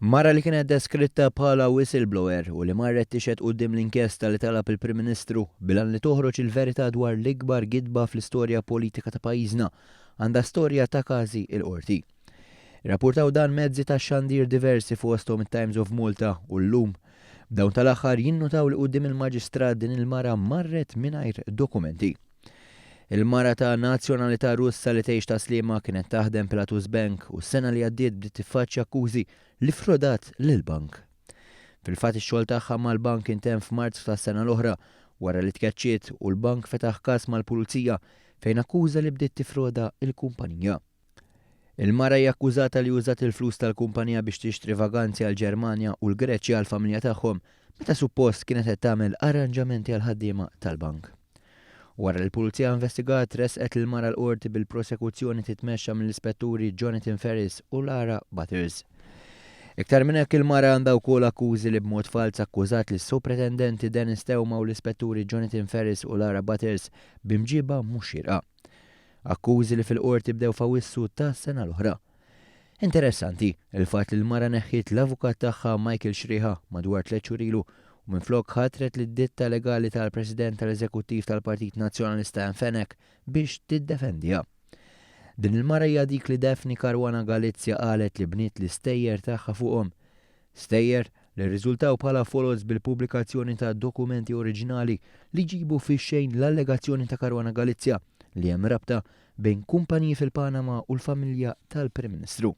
Mara li kienet deskritta bħala whistleblower u li marret tixhed quddiem l-inkjesta li talab il-Prim Ministru bil-għan li toħroġ il-verità dwar l-ikbar gidba fl-istorja politika ta' pajjiżna, għandha storja ta' każi l-Qorti. Irrappurtaw dan mezzi tax-xandir diversi fosthom it-Times of Malta u llum. B'dawn tal-aħħar jinnutaw li quddiem il-Maġistrat din il-mara marret mingħajr dokumenti. Il-mara ta' nazzjonalità Russa li tgħix Tas-Sliema kienet taħdem Pilatus Bank u s-sena li għaddiet bdiet tiffaċċja akkużi li ffrodat lill-bank. Fil-fatt ix-xogħol tagħha mal-bank intemm f'Marzu tas-sena l-oħra wara li tkeċċiet u l-bank fetaħ każ mal-Pulizija fejn akkuża li bdiet tiffroda l-kumpanija. Il-mara hija akkużata li użat il-flus tal-kumpanija biex tixtri vaganzi għall-Ġermanja u l-Greċja għall-familja tagħhom meta suppost kienet qed tagħmel arranġamenti għall-ħaddiema tal-bank. Wara li l-Pulizija investigat, ressqet lill-mara l-Qorti bil-prosekuzzjoni titmexxa mill-Ispetturi Jonathan Ferris u Lara Butters. Iktar minn hekk il-mara għandha wkoll akkużi li b'mod falz akkużat lis-Supretendenti Dennis Theuma u l-Ispetturi Jonathan Ferris u Lara Butters b'imġiba mhux xierqa. Akkużi li fil-Qorti bdew f'Awwissu tas-sena l-oħra. Interessanti, il-fatt li l-mara neħħiet l-avukat tagħha Michael Xrieħa madwar tlett xhur ilu u minflok ħatret lid-ditta legali tal-President tal-Eżekuttiv tal-Partit Nazzjonalista Ann Fenech biex tiddefendiha. Din il-mara hija dik li Daphne Caruana Galizia qalet li bniet l-istejjer tagħha fuqhom. Stejjer li rriżultaw bħala foloz bil-pubblikazzjoni ta' dokumenti oriġinali li jġibu fix-xejn l-allegazzjoni ta' Caruana Galizia li hemm rabta bejn kumpaniji fil-Panama u l-familja tal-Prim Ministru.